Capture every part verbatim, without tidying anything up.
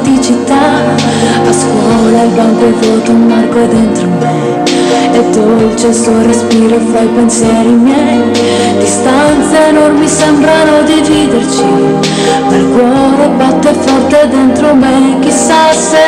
di cità, a scuola il banco è vuoto, un marco è dentro me, è dolce il suo respiro fra i pensieri miei, distanze enormi sembrano dividerci, ma il cuore batte forte dentro me, chissà se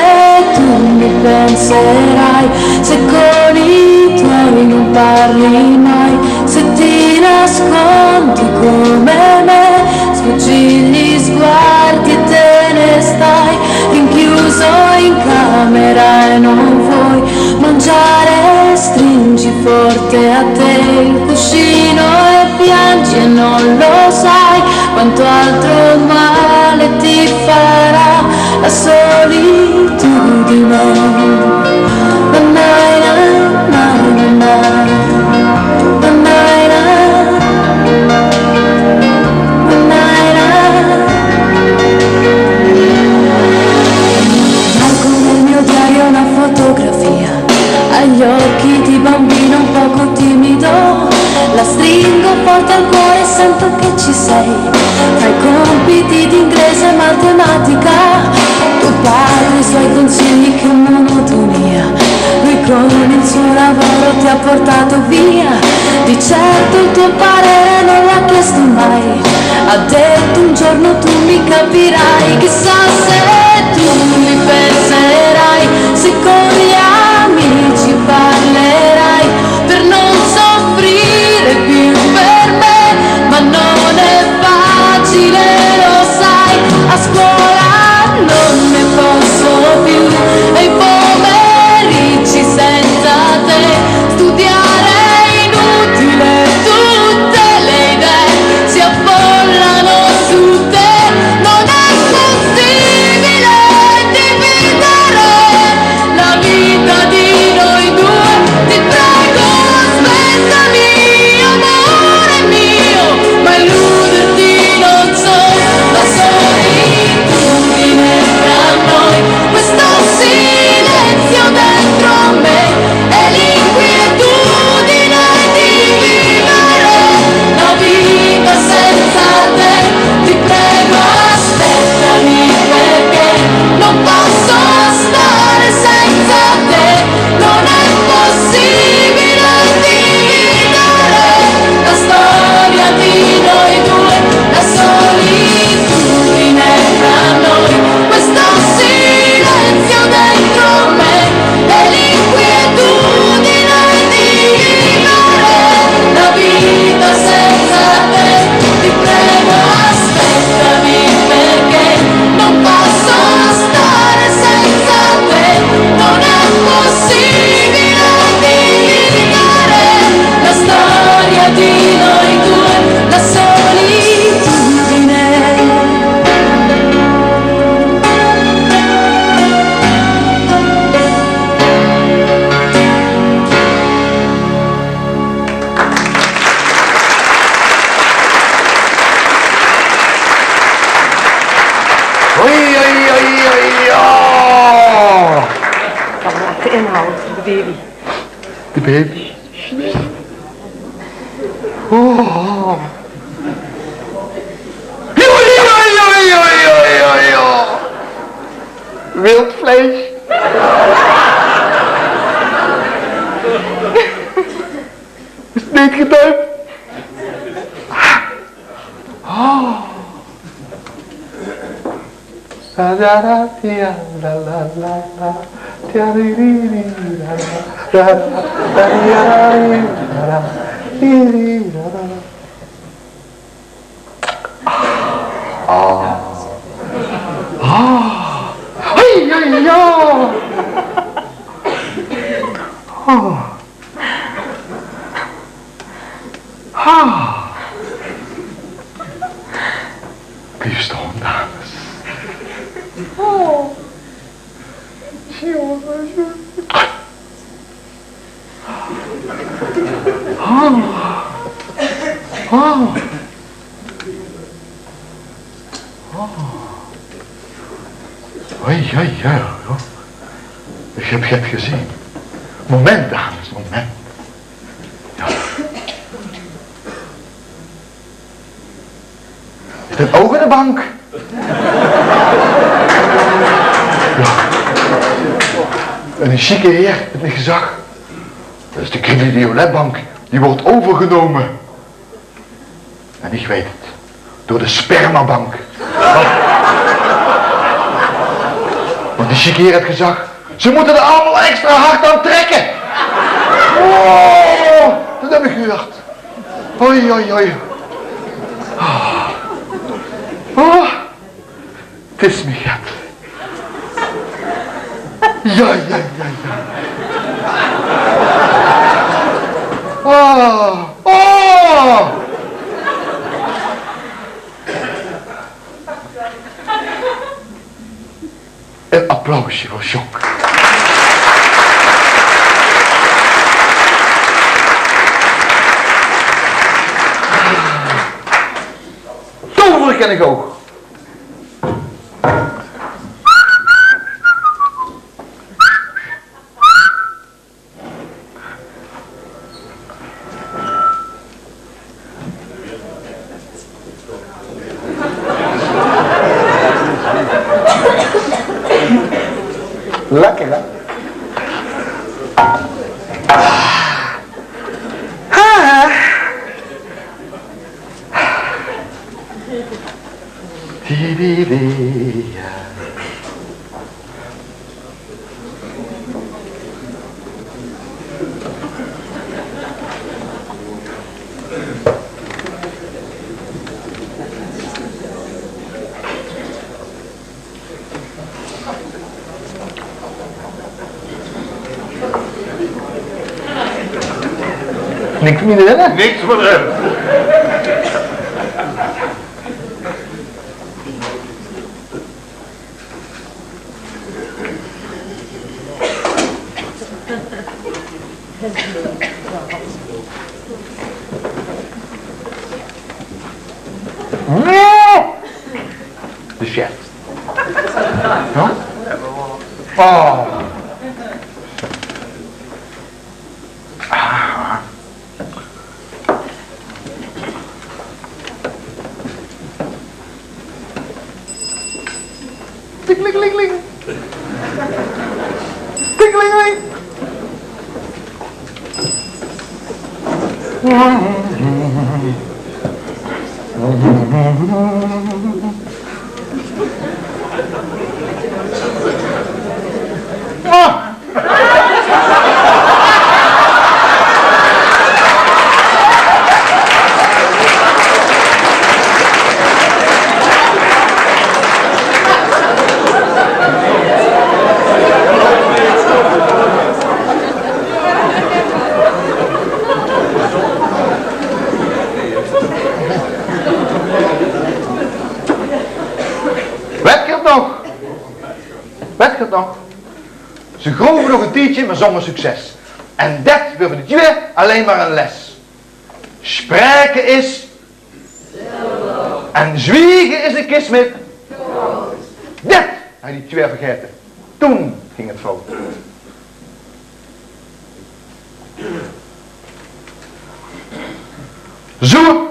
tu mi penserai, se con i tuoi non parli mai, se ti nascondi come me, sfuggi gli sguardi e te ne stai rinchiuso in camera e non vuoi mangiare, stringi forte a te il cuscino e piangi e non lo sai quanto altro male ti farà la solitudine. Na, na, na, na, na. Marco nel mio diario una fotografia, agli occhi di bambino un poco timido, la stringo forte al cuore e sento che ci sei, tra i compiti di inglese e matematica, tuo padre, i suoi consigli, che monotonia. Lui con il suo lavoro ti ha portato via. Di certo il tuo parere non l'ha chiesto mai. Ha detto: "Un giorno tu mi capirai." Chissà se tu mi penserai, se con gli amici parlerai per non soffrire più per me, ma non è facile, lo sai, a scuola non ne posso più, e i pomeriggi senza te, studiare è inutile, tutte le idee si affollano su te, non è possibile dividere la vita di noi due, ti prego, aspettami, amore mio, ma illuderti non so, la solitudine tra noi, questo silenzio dentro me, è l'inquietudine di vivere la vita senza te, ti prego, aspettami, perché non posso stare senza te, non è possibile dividere la storia di noi due, la solitudine tra noi, questo silenzio dentro me, è l'inquietudine di vivere la vita senza te, ti prego, aspettami, perché non posso stare senza te, non è possibile dividere la storia di noi due, la solitudine. Oi, oi, oi, oi, oh! Kan man achter inhouden, de baby. De baby. Oh. Oi, oi, oi, oi, oi, oi, oi. Wildvlees. Is het niet geduimd? Oh. Da, da, da, dia, la, la, la, la. Dia, di, di, di, da, da, da, da, da, dia, da, di, da, da, di, di, da, da. Ah. Ah. Hoi, hoi, ja. Ah. Ah. Blijf staan, dames. Oh. Ah. Ah. Ah. Hoi, hoi, ja, ja. Ik heb het gezien. Moment, dames, moment. Ja. Is dat ook aan de bank? En 'ne sjieke heer haet mich gezag: "Det is de Crédit Lyonnais bank, die wuuert euvergenómme." En ich weit 't, door de spermabank. Want die sjieke heer haet gezag: "Ze mótte d'r allemaol extra hard aan trèkke." Oh, det höb ich gehuurd. Oei, oei, oei. Oh. Oh. 't Is mich get. Ja, ja, ja, ja. Oh, oh. Ein applausje veur Sjoek. Tovere kin ich ouch. Lekker, hè? Ah. Di, di, di, ja. Niks mier in, hè? Niks mier in. De chef. Ja? Oh. Ah. Ting, ling, ling, ling. Ting, ling, ling. Ah! Wèt geer 't nog? Wèt geer 't nog? Ze grove nog ein tiedje, mer zónger succes. En det waor veur die twie allein mer ein les. Spraeke is en zwiege is ein kis mit. Det hadde die twie vergaete. Toen ging 't fout. Zo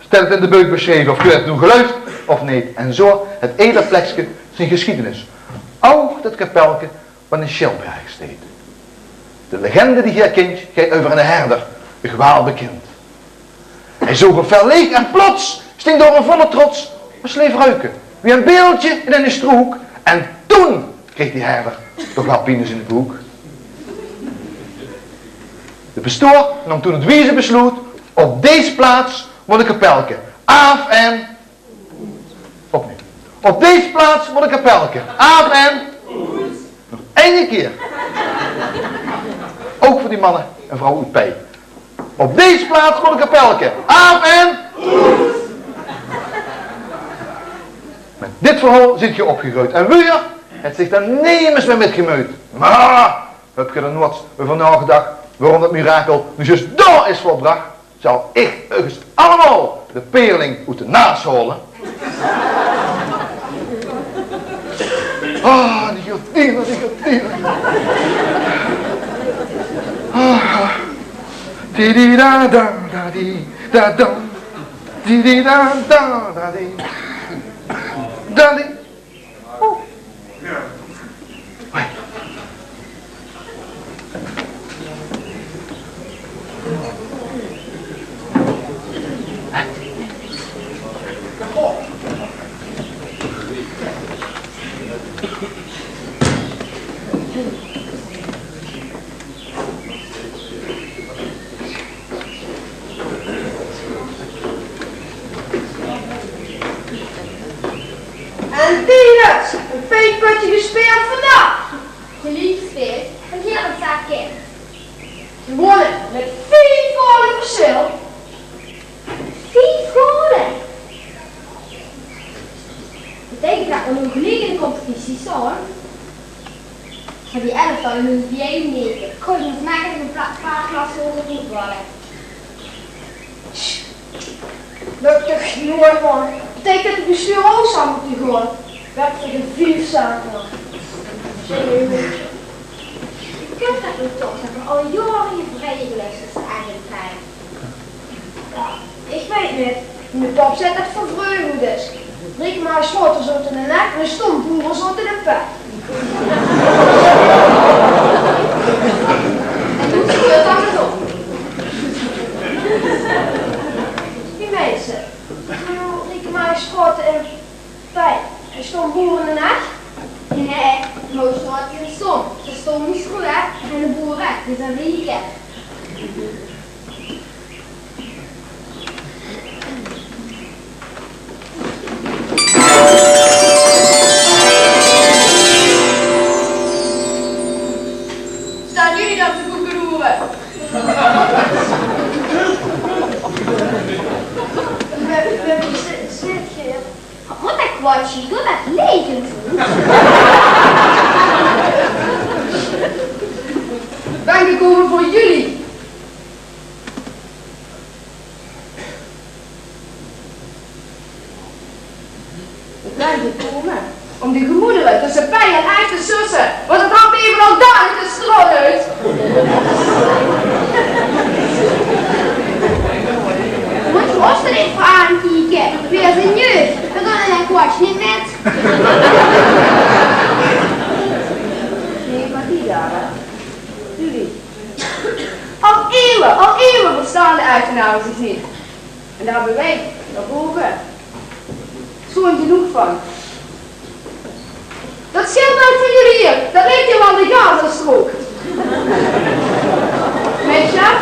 steit 't in de beuk besjreve, of geer 't noe geluif of neet. En zo haet eder plekske zien gesjiedenis. Ouch det kapelke waat in Sjilberg steit. De legende die geer kintj, geit euver eine herder, uch waal bekind. Hae zoog op verleeg en plots sting dao in volle trots e sjleef ruike, wie e beeldje in eine sjtrook. En toen kreeg die herder toch waal pien in ziene book. De pastoor naom toen 't wieze besloot: op dees plaats mót e kapelke. Aaf en Opnuuj. Op dees plaats mót e kapelke. Aaf en? Nog eine kier. Ouch veur die manne en vrouwe oet Pei. Op dees plaats mót e kapelke. Aaf en? Mit dit verhaol zeet geer opgegreujd. En wiejer haet zich dao nemes mie mit gemeud. Mer höb geer d'r noeats euver naogedach waorom det mirakel noe zjus dao is volbrach? Zal ich uch ins allemaol de peerling oet de naas haole? Ah, die giljoene, die giljoene. Ah. Di di da da da di da da. Di di da da da di da di. Oeh. Hoi. En Tinus, e fijn pötje gespeeld vandaag. Geliek gespeeld, en hiel 't zaak kind. Gewónne mit vief goal versjil. Vief goal! Beteikent det v'r noe geliek in de competitie staon? Veur die elftal in de vier negen kónne v'r mekkelik e pla-, paar klasse hoger voetballe. Sst. Lök toch noeats, man. Beteikent det 't bestuur ouch same mót gaon. Werk veur de vief zaken. Zèk, Ruud, wie kump det noe toch det v'r al jaore gein vrieje les tösse Ech en Pei? Jao, ich weit 't neet. Miene pap zaet det 't veur vreugel is. Riekema en Schotte zote in Ech en de Stomboere zote in Pei. En noe zit 't dan weer op. Die minse, bedoel, Riekema en Schotte in Pei, en Stomboere in Ech? Nae, mer Schotte is stom. Ze stom is good, hè? En de boere, die zeen riek, hè? Staon jullie dan te koekeloeren? Waat 'n kwatsje, doe det levend. Bön gekómme veur jullie. Ich bön gekómme óm de gemoedere tösse Pei en Ech te susse, want 't hangt mich al dadelik de straot oet. Mót geer ós d'r neet veur aankieke? Veer zeen jeug, veer gaon in det kwatsje neet mit. Nae, mer die dao, hè. Jullie. Al ieuwe, al ieuwe verstaon de Echtenare zich neet. En dao höbbe veer dao bove sjoon genóg van. Det sjilderik van jullie hie, det liek hie waal de Gazastrook. Mien chef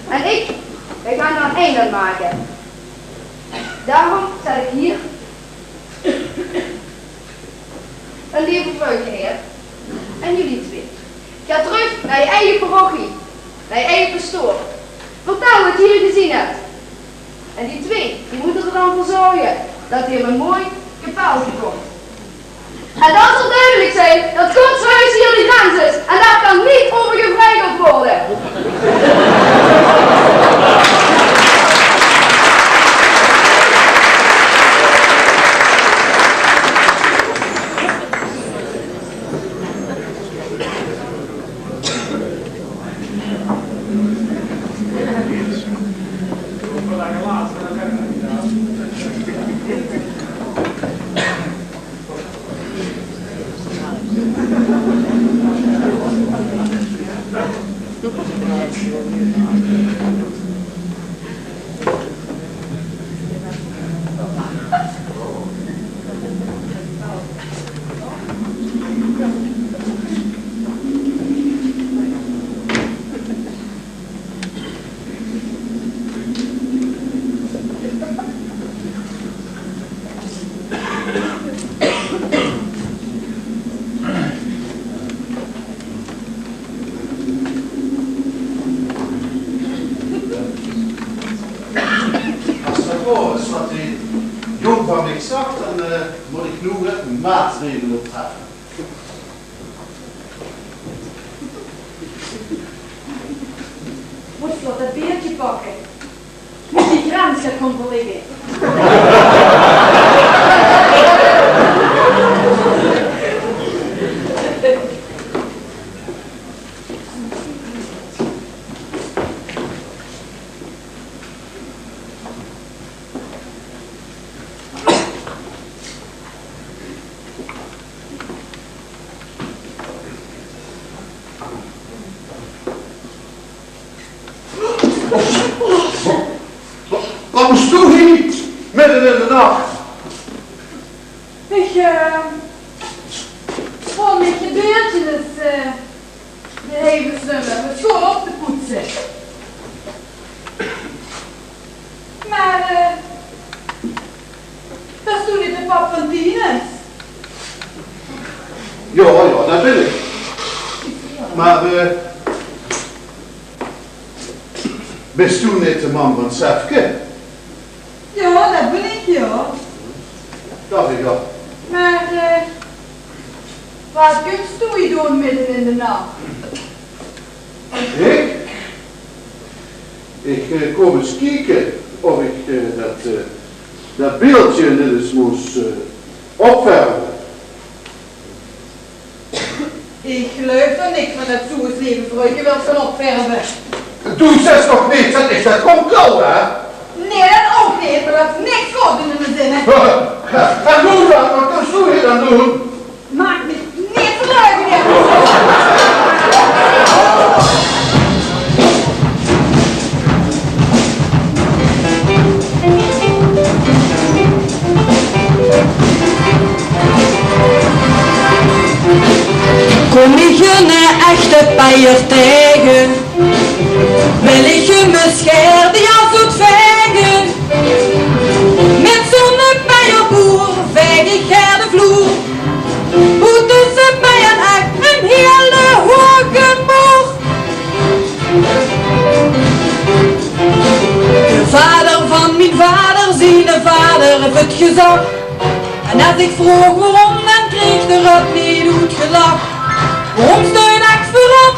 en ich, veer gaon d'r ein eind aan make. Daoróm zèt ich hie: Mien leve vrouwke, heer, en jullie twee, gaot trök nao eure eige parochie, nao eure eige pastoor. Vertèl waat geer hie gezeen höbt. En die twee, die mótte d'r dan veur zörge det hie ein mooi kapelke kump. En dan zal dudelik zeen det Gods huis hie de grens is en det kan neet euvergevreugeld waere. Es det waor is waat die jóng van mich zag, dan, eh, mót ich noe ech maatregele treffe. Mót vlot det beertje pakke. Mót die grens gaon controlere. Waat, waat deis doe hie midde in de nach? Ich, eh, Ich höb 't beeldje dus, eh, de hele snummer, 't is sjoon op te poetse. Mer, eh, bès doe neet de pap van Tinus? Jao, jao, det bön ich. Mer, eh, bès doe neet de man van Sefke? Jao, det bön ich, jao. Dach ich al. Mer, eh, waat kums doe hie doon midde in de nach? Ich? Ich, eh, kóm ins kieke of ich, eh, det, eh, det beeldje neet ins mós, eh, opverve. Ich geluif d'r niks van det zoe 'n leve vruike wilt gaon opverve. Doe zaes toch neet det ich det kóm kouwe, hè? Nae, det ouch neet, mer det is niks good in de zinne. En noe dan, waat kums doe hie dan doon? Maak mich neet verleuge, hè. Kóm ich 'ne echte peier taege, wil ich 'm ins gaer de jas oetvaege. Mit zoe'n peierboer vaeg ich gaer de vloer. Boete zit bie ein ech ein hiele hoge moer. De vader van mien vader, ziene vader, haet 't gezag. En es ich vroog waorom, dan kreeg d'r 't neet oetgelag. Waorom steit ech veurop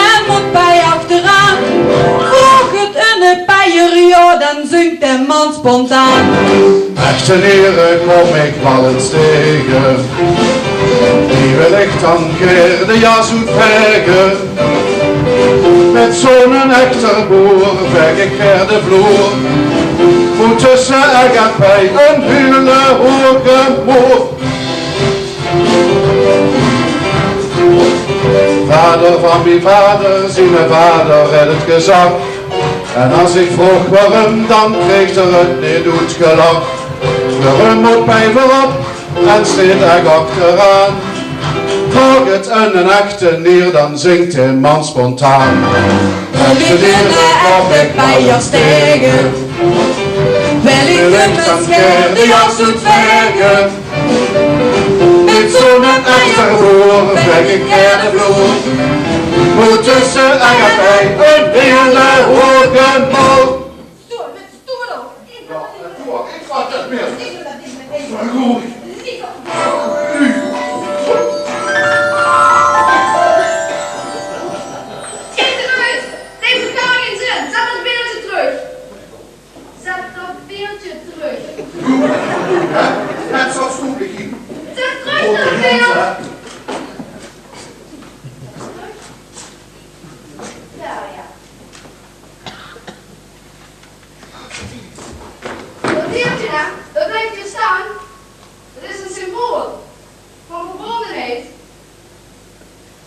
en mót bie achteraan? Vroog 't eine peier, jao, dan zingk de man spontaan. Echte hiere kóm ich waal ins taege, die wil ich dan gaer de jas oetvaege. Mit zoe'n echte boer vaeg ich gaer de vloer. Boete zit ech bie ein hiele hoge moer. Vader van mien vader, ziene vader, haet 't gezag. En es ich vroog waorom, dan kreeg d'r 't neet oetgelag. Waorom mót bie veurop en steit ech achteraan? Vroog 't eine echte hier, dan zingk de man spontaan. Kóm ich 'ne echte peier taege, wil ich 'm ins gaer de jas oetvaege. Mit zoe'n echte boer vaeg ich gaer de vloer. Boete zit ech bie ein hiele hoge moer. Stoer, mit stoer ouch. Jao, det doon ich. Ich vat det neet mieë. Ich wil det neet mieë. Verdorie. Lieve. Zèt det beeldje trök. Zèt det beeldje trök. Hè? Det zal stoer beginne. Zèt trök det beeld. Jao, jao. Det beeldje, hè, det blief hie staon. Det is ein symbool van verbondenheid.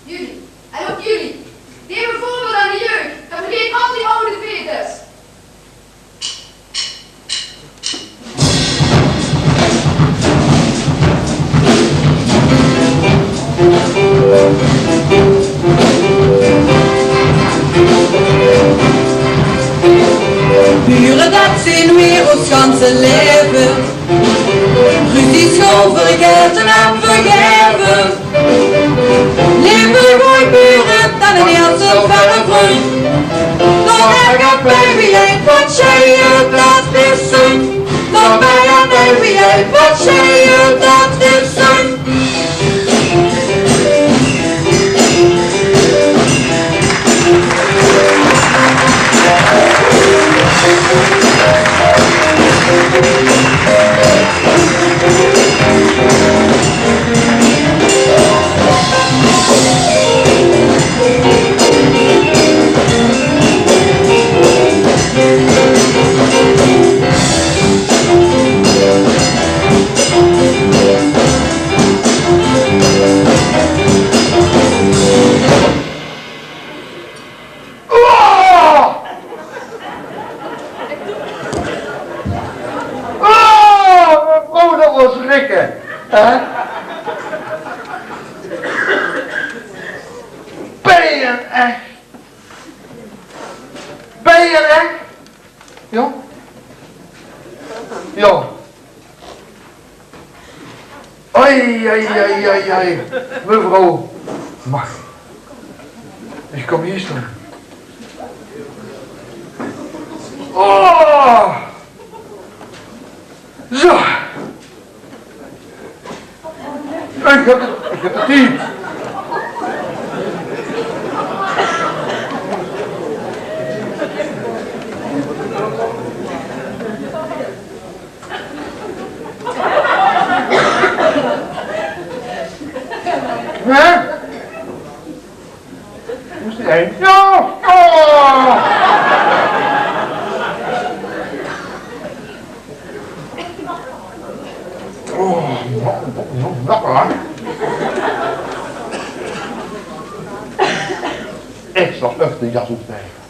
Jullie, en ouch jullie, neem ein veurbeeld aan de jeug en vergeet al die oude fetes. Bure, det zeen weer ós ganse laeve. Ruzies gaon vergaete en vergaeve. Leef gooj bure, dan 'n hieël verre vrunj. Laot ech bie wie ein pot sjeie, det is zund. Laot bie wie ein pot sjeie, det is zund. Ai, ai, ai, ai. Mevrouw, mag ich? Ich kóm hie staon. Oh! Zo. Ich höb 't, ich höb 't hie. Hè? Wo is die ein? Ja! Oh! Oh, nog, nog, nog, hè? Ich zal uch de jas oetwrijve.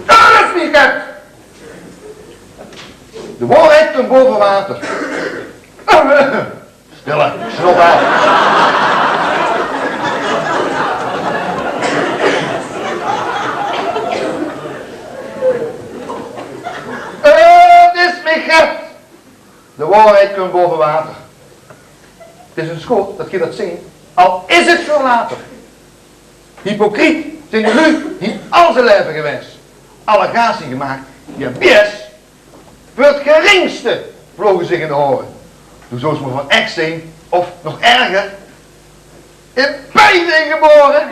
Alles wie het. De waarheid komt boven water. Stille, snot af. Het is mich het. De waarheid komt boven water. Het is ein sjood det geer det zeet, al is het väöl later. Hypocriet zeen die luuj hie al ze laeve gewaes. Allegatie gemaak, die bies. Veur het geringste vloge zich in de haore. Doe zóls mer van ech zeen, of nog erger, in pij zeen gebaore.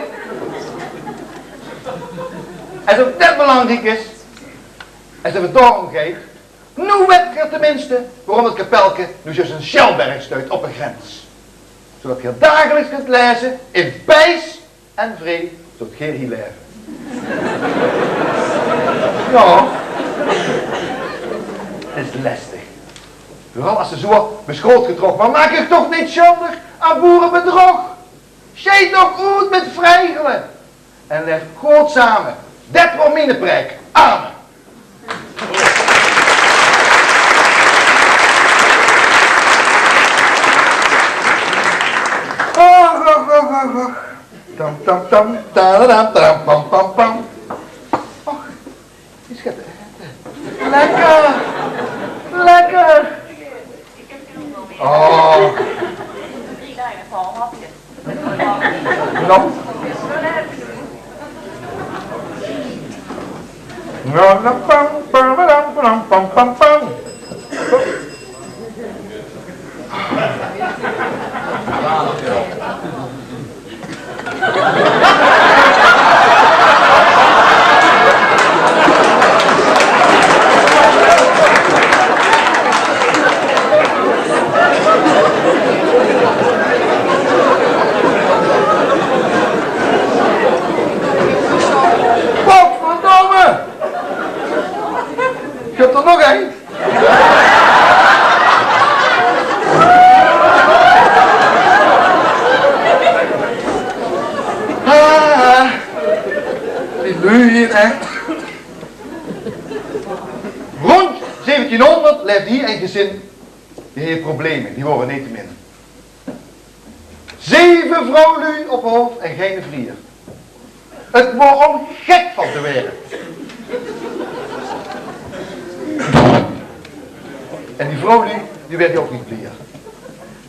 Es of det belangriek is, es of het daorom geit, noe wet geer tenminste waorom het kapelke noe zjus ein sjelberg steit op de grens. Zodet geer dagelijks kunt laeze: in pijs en vree zult geer hie laeve. Ja, het is lestig. Veural es ze zoe beschroot getroch. Mer maak uch toch neet sjuldig aan boerebedrog. Sjeid toch oet mit vregele. En laef good same. Det waor miene praek. Amen. Och, och, och, och, och. Tam, tam, tam, tadadam, tadam, pam, pam, pam. Och, is het lekker. Lekker. Oh. No. No, no, pam, pam, pam, pam, pam, pam. Godverdomme! Ich höb d'r nog ein. Ah, die luuj hie, hè. Rond zeventienhonderd laefde hie ein gezin. Die hie probleme, die waore neet te min. Zeve vrouwluuj op hof en geine vrier. Het waor óm gek van te waere. En die vrouwluuj, die waerde ouch neet blier.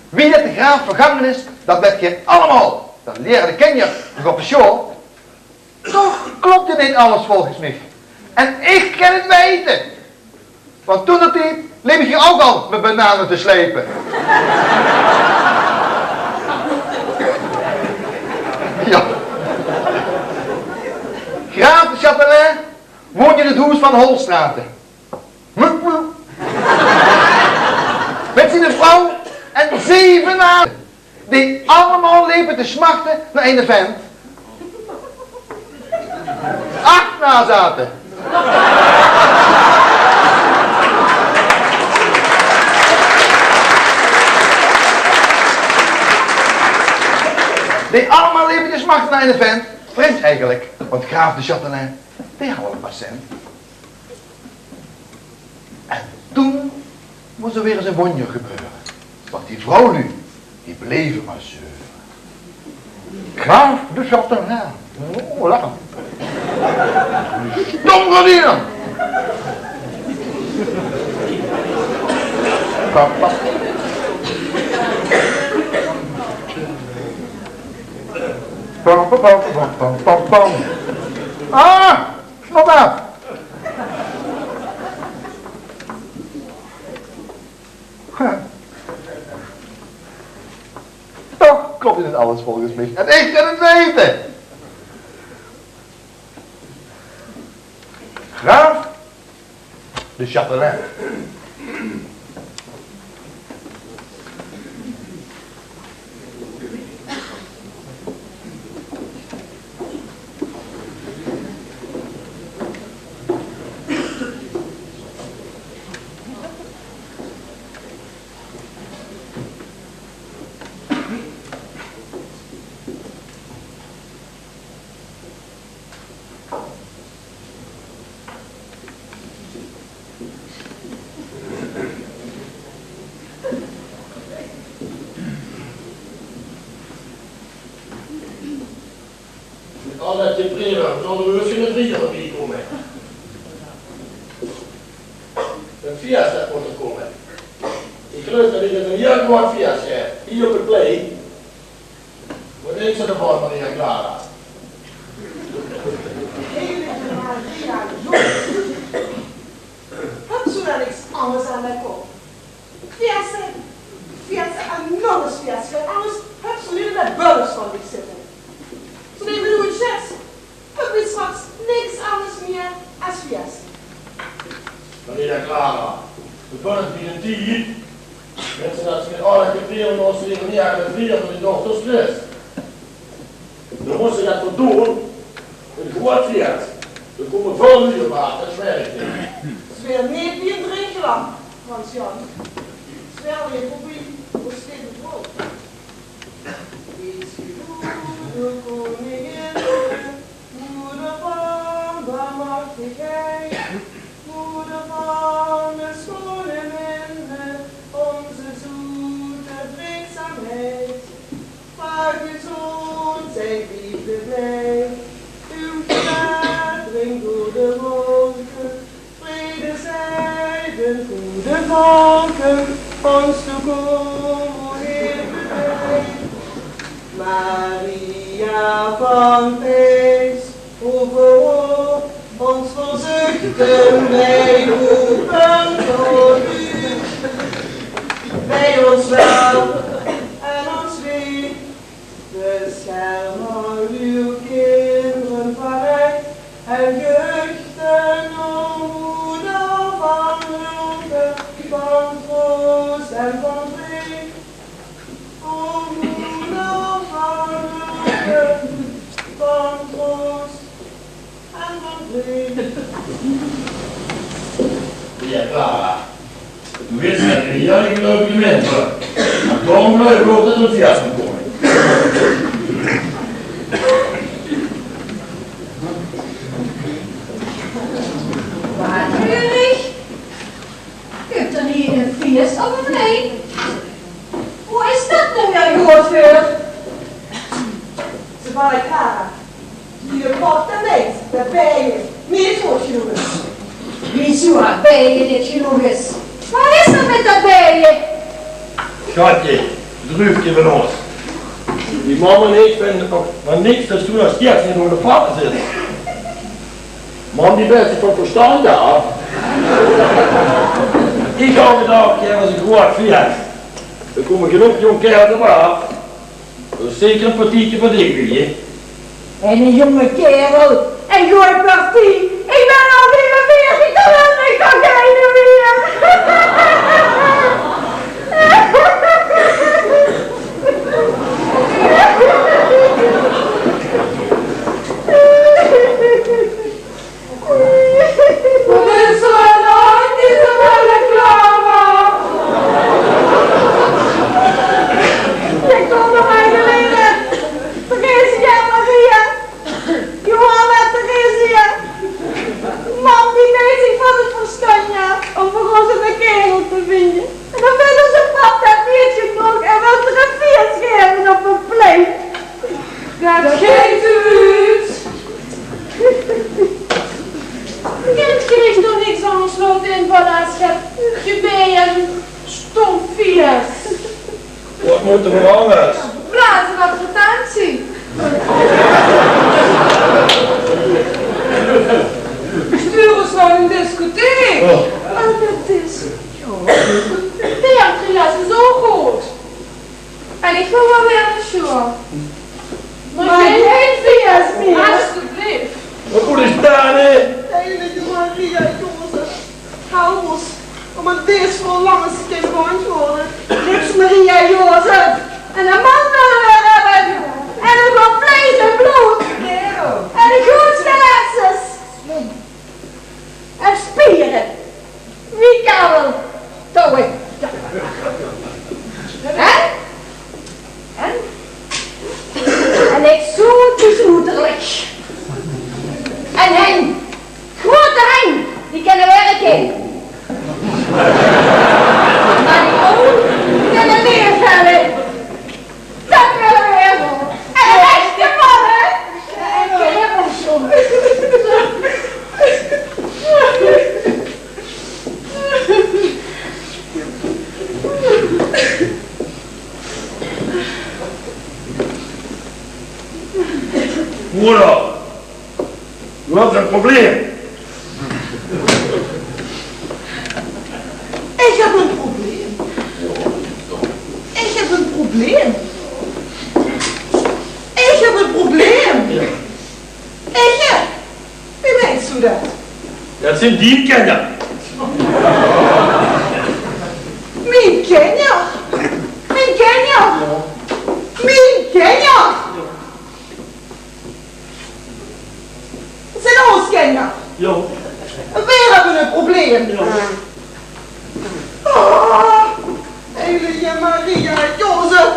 Wie det de graaf vergange is, det wet geer allemaol. Det lierde de kinjer nog op de sjool. Toch klopde neet alles volges mich. En ich kin het weite. Want toen-der-tied leep ich hie ouch al mit banane te sjleipe. Ja. Graaf de Châtelain woonde in het hoes van Holstrate. Mit ziene vrouw en zeve nane. Die allemaol lepe te smachte nao eine vent. Ach nazaten. Die allemaol lepe te smachte nao eine vent. Vreemd eigelik, want graaf de Châtelain, die haw waal ein paar cent. En toen mós d'r weer ins ein wónjer gebeure. Want die vrouwluuj, die bleve mer zeure. Graaf de Châtelain. Oh, lekker. Die stómgardien. Pam, pam, pam, pam, pam, pam, pam. Ah, snot af. Toch klopt dit alles volgens mich. En ich wil het weten. Graaf de Châtelain. Mit al det geprieber zal d'r waal ins eine drieër bie kómme. Ein fias, det mót d'r kómme. Ich geluif det ich ein hieël groeat fias höb. Hie op 't plein. Waat dinks se d'rvan, Maria Clara? Heilige Maria, jóng. Höbs se dan niks angers aan de kop? Fiasse, fiasse en nog ins fiasse. Angers höbs se noe de bullens van dich zitte. Ze neme noe ein sjets. Höbs se straks niks angers mieë es fiasse. Maria Clara, de bullens bie ein tied. Wèts se det ze mit al det geprieber ós weer neet aan de drieër van de dochters kris? Dan mós se det verdoon ein groeat fias. D'r kómme väöl luuj op aaf, det zweer ich dich. Zweer neet bie ein drinkgelag, Frans Jan. Zweer weer veurbie, wo steet 't woord? Wees gegroet, o koningin, moeder van barmhartigheid, moeder van de schone minnen, onze zoete vriendzaamheid. Maak gezond, zij wie de wijn. Uw gebed dringt door de wolken. Vrede zij den goede volken. Ons toekom, o Heer, bevrijd. Maria van Pees, overhoop ons verzuchten, wij roepen tot u. Bij ons wel en ons wee. Beschermer uw kinderen van recht en gehuchten, o moeder van hulpe, van troost en van vrede. O moeder van hulpe, van troost. Jao, Clara. Doe weits det ich ein hieël geluifige mins bön. Mer daorum geluif ich ouch det d'r ein fias mót kómme. Waat, Ulrich? Kump d'r hie ein fias of ein plein? Wo is det noe weer good veur? Ze van de Clara. Die de pap, det meid, det beie neet good genóg is. Wieso beie neet good genóg is? Waat is d'r mit det beie? Sjatje, druufke van ós. Die mam en ich vinje van niks det doe nog steeds neet ónger de pappe zits. Mam, die bès dich van versjtandj aaf. Ich haw gedach, jao, det is ein groeat fias. D'r kómme genóg jóng kaerels op aaf. Det is zeker ein partietje veur dich, hè? Eine jónge kaerel, ein gooj partie. Ich bön al vierenveertig, dan höb ich toch geine mieë. Waat is d'r aan de hand, Isabella Clara? Ich kóm nog effe binnen. Theresia, Maria. Johanna, Theresia. Mam, die neet zich van 't verstandj aaf óm veur ós eine kaerel te vinje. En dan vinjt ózze pap det neet genóg en wilt d'r ein fias gaeve op 't plein. Det geit oet. Kènt geer toch niks angers laote invalle es Mót d'r veur angers. Blaze advertentie. Stuur ós nao ein discotheek. Oh. Ein discotheek. Beatrice is ouch good. En ich wil waal weer nao sjoeal. Mer gein fies mieë. Alsjeblieft. Mer good is daan, hè? Heilige Maria, Jozef. Help ós óm aan dees verlanges te kinne beantwoorde. Niks Maria, Jozef. En ein man nao häör höbbe. En ein good vleis en blood. En ein good skelet. En spiere. Wie kabel. Touwe. Hè? En? En exotisch oeterlik. En hen. Groete hen. Die kinne wirke. Mer die ouch kinne leefhebbe. Det wille v'r höbbe. En ein echte man, hè? En ein kerel, jóng. Moder, doe höbs ein probleem. Ich höb ein probleem. Ich höb ein probleem. Ich höb ein probleem. Ich? Wie meins doe det? Det zeen dien kinjer. Mien kinjer? Mien kinjer? Mien kinjer? Zeen ós kinjer? Jao. Veer höbbe ein probleem. Jao. Oh, heilige Maria, Jozef.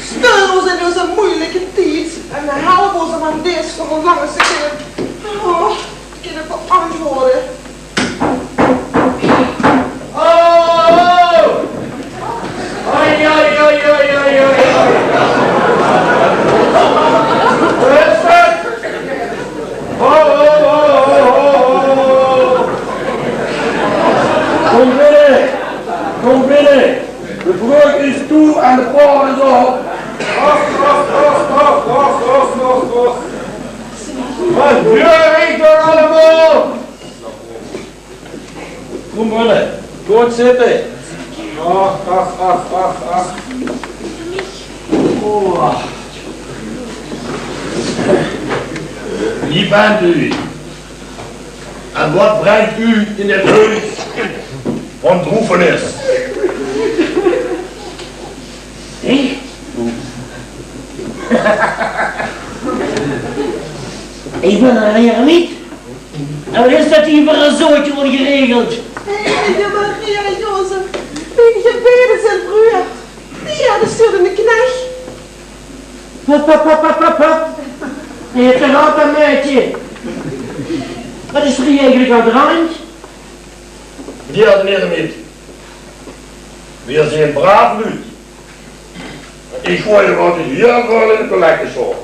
Steun ós in deze meujelike tied en help ós óm aan dees verlanges te kinne, oh, te kinne beantwoorde. Oh! Oi, oi, oi. Rustig! Ho, ho, ho. Kóm binne, kóm binne. De brögk is toe en de paol is op. Och, och, och. Waat huur ich dao allemaol? Kóm binne, gaot zitte. Ach, ach, ach, ach, ach. Oh. Wie bent u? En wat brengt u in het huis van droefenis? Ik? Ik ben een eremiet. En wat is dat hier voor een zootje ongeregeld? Heilige Maria, Jozef, mien gebede zeen verhuurd. Die hadde stuurde de knech. Hup, hup, hup, hup, hup, hup. Hé, te rot, meidje. Wat is er hier eigenlijk aan de hand? Die hadde neer niet. Veer zeen braaf luuj. Ich gooi nog altied hiel väöl in de collectesjop.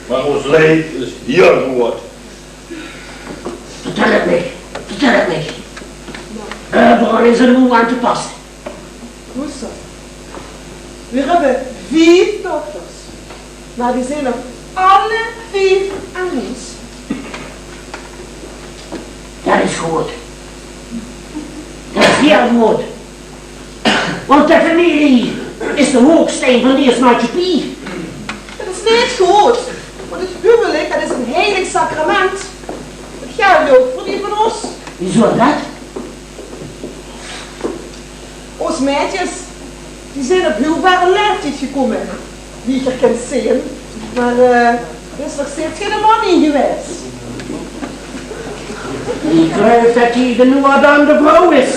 Mer ós leed is hiel groeat. Vertèl 't mich. Vertèl 't mich. Eh, Bron is 'r noe aan te passe. Hoezo? Veer höbbe vief dochters. Mer die zeen nog alle vief aan ós. Det is good. Det is hiel good. Want de femilie is de hoeksteen van dees maatsjappie. Det is neet good. Want 't huwelik, det is ein heilig sacrament. Det gelt ouch veur die van ós. Wieso det? Ós maedjes, die zeen op hiel verre laeftied gekómme, wie geer kènt zeen. Mer, eh, d'r is nog steeds geine man in gewaes. Ich geluif det hie de noe aan de vrouw is.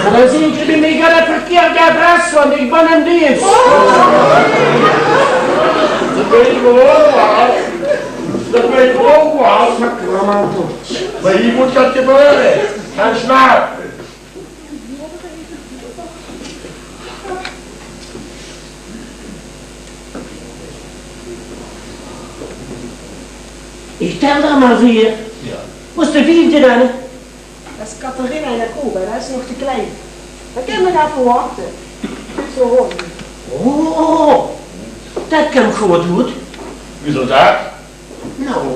Mer dan zeen geer bie mich aan 't verkeerde adres, want ich bön in deens. Det weit ich waal. Det weit ich ouch waal. Mer hie mót get gebeure. Gaon slaope. Ich tel d'r mer veer. Jao. Wo is de viefde dan? Dat is Catharina Jacoba, dat is nog te klein. Dat kan nog effe wachte. Dit is nog gewoon. Oh, dat kump good oet. Wie is dat? Nou,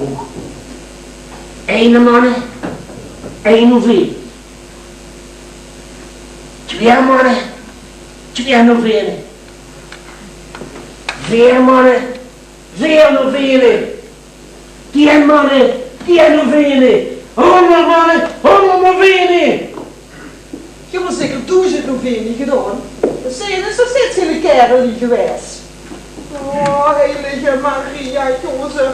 eine manne, ein novene. Twee manne, twee novene. Veer manne, veer novene. Tien manne, tien novene. Hóngerd manne, hóngerd novene. Geer höb zeker doezend novene gedaon. Dat zeen, dat zeen geer kerel neet gewaes. O, heilige Maria, Jozef.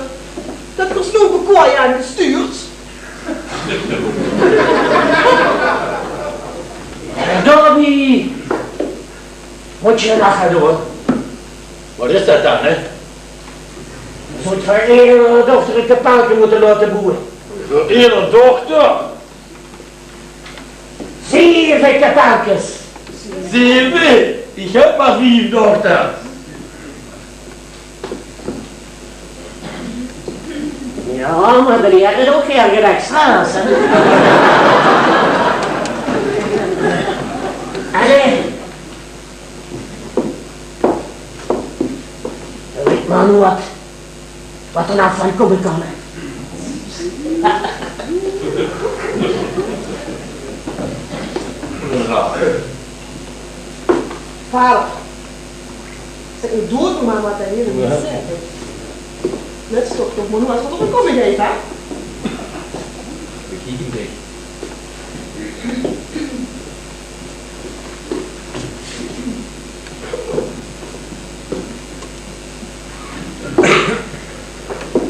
Dat geer zoe bekwaam aan gestuurd. En daobie mót geer nog gaon doon. Wat is dat dan, hè? Zult veur eder dochter ein kapelke mótte laote boewe. Veur eder dochter? Zeve kapelkes. Zeve? Ich höb mer vief dochters. Jao, mer d'r leert ouch gaer get extra's, hè? Allee. Weit mer noe wat, wat d'r noe van kómme kan, hè. Vader, zèk, ich doon 't mer, mer wat de Heer mich zaet. Net stop toch mer noe wat d'r te kómme geit, hè?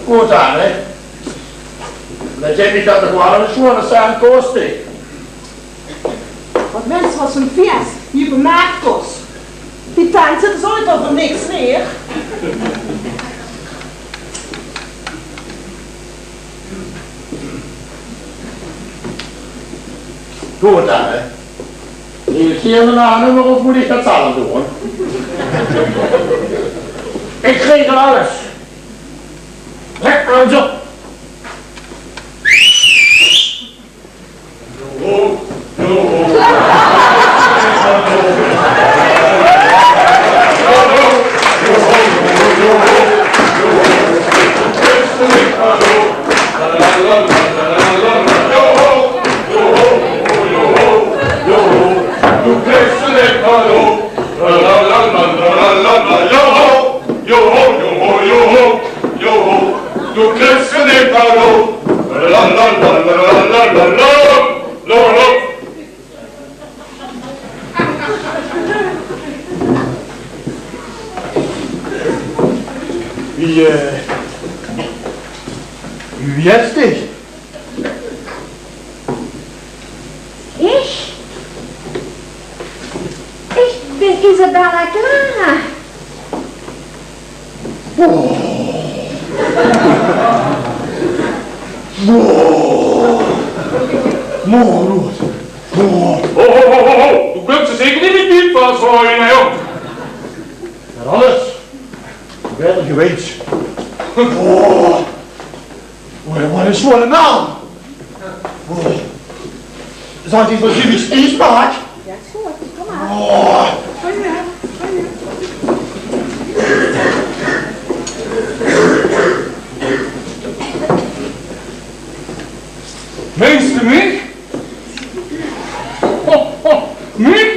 Good dan, hè. Dan zèk ich dat 't waal ein sjoeane cent kosde. Wat minse, wat zoe'n fies hie op de mert kos. Die tent zit dus ouch neet veur niks neer. Good dan, hè. Wil geer 'm aannumme of mót ich dat zelf doon? Ich regel alles. Trek aan zo. Joho, joho, joho, joho, du kriss en Pardon. Lalalala, lalalala. Wie, eh, wie heitst dich? Ich? Ich bin Isabella Clara. Boah. Boah. Boah, Loert. Boah. Ho, ho, ho, ho, ho. Du kóns zeker neet mit die pas goeie, hè, jóng. Mer alles. Waer gewees. Boah. Wat ein sjoeane naam. Zal ich die veur dich spies make? Jao, is good. Kóm mer. Oh. Meins se mich? Mich?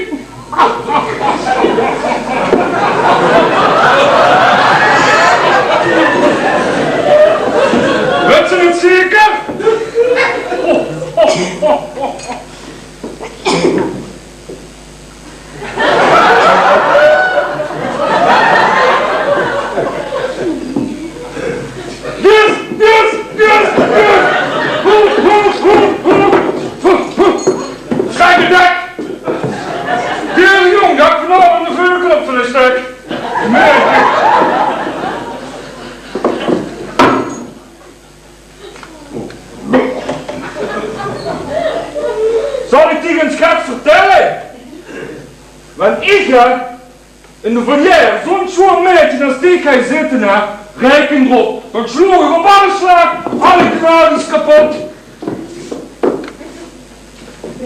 Wèt geer 't zeker? Yes, yes, yes, yes! Schuif de dek! Deur de jóng, dat ik vanaovend de veukel op de stek. Nee. Zal ik dich ens get vertelle? Wen ich, hè, in de volière zo'n sjoon meidje es dich hei zitte, hè, reken d'rop, dan sjloog ich op alle slaag alle knadies kapot.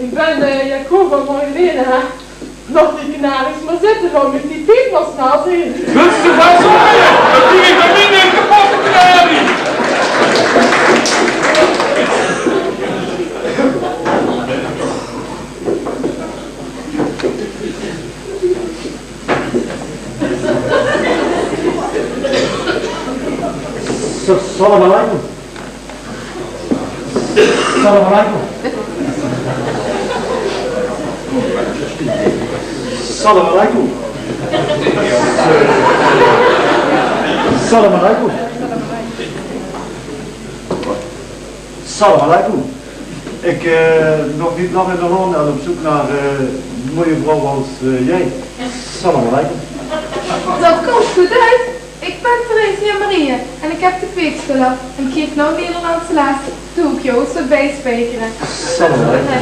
Ich bön, eh, Jacoba Magdalena. Laot die kanaries mer zitte, laot mich die piepers mer zeen. Wils se van zónje? Det doon ich mit mien kapotte kanarie. Salam alaikum. Salam alaikum. Salam alaikum. Salam alaikum. Salam alaikum. Ik, eh, nog niet lang in de Hoorn en op zoek naar, eh, een mooie vrouw als, eh, jij. Salam alaikum. Det kump good oet. Ik bön Theresia Maria en ik höb de peetskuller en ik gaef noe Nederlandse les. Doe ik dich ins wat bijspijkere. Salam alaikum.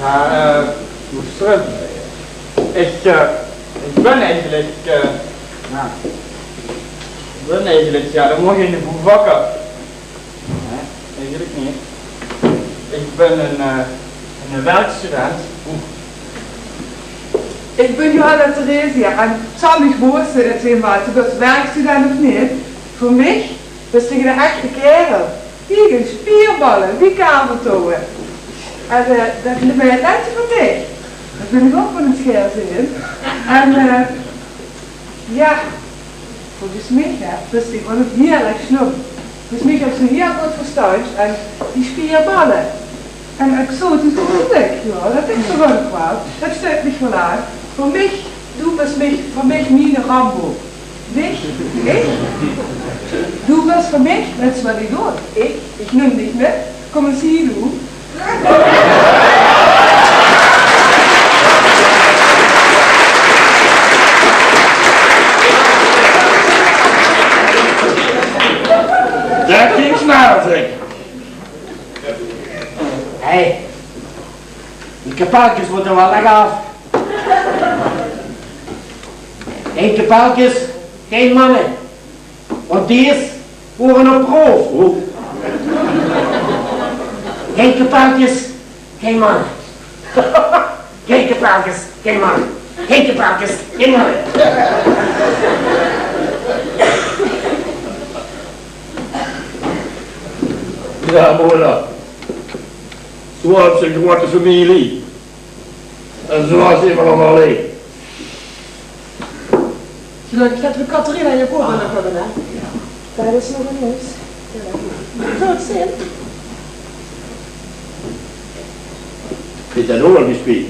Ja, eh, Moester, ik, eh, ik bön eigelik, eh, ja, ik bön eigelik, ja, det maag in de boek wakker. Nae, eigelik neet. Ik bön ein, eh, ein werkstudent. Ik bön Johanna Theresia en 't zal mich verbaoze det se, waat se bös, werkstudent of neet. Veur mich bös se eine echte kaerel. Kiek ins, spierballe, wie kaveltouwe. En, eh, det lijkt mich net veur dich. Det bön ik ouch van 't scherm zeen. En, eh, ja, volges mich, hè, bös se gewoen hieël erg slum. Volges mich höbs se hieël good verstandj en die spierballe. En exotisch geziech, ja, det is toch ouch waal. Det steit mich waal aan. Veur mich, doe bös mich, veur mich miene Rambo. Dich, ich? Doe bös veur mich, wèts se waat ich doon? Ich, ich num dich mit. Kóm ins hie, doe. Det ging snel, zeg. Hé, die kapelkes mótte waal lekker aaf. Gein kapelkes, gein manne. Want dees waore op proef. Gein kapelkes, gein manne. Gein kapelkes, gein manne. Gein kapelkes, gein manne. Ja, moeder. Zoe höbs se ein groeate femilie. En zoe waas 't immer nog allein. Gelökkig det we Catharina en Jacoba nog höbbe, hè? Det is nog ein huus. Zoe te zeen. Is det ouch al gespeeld?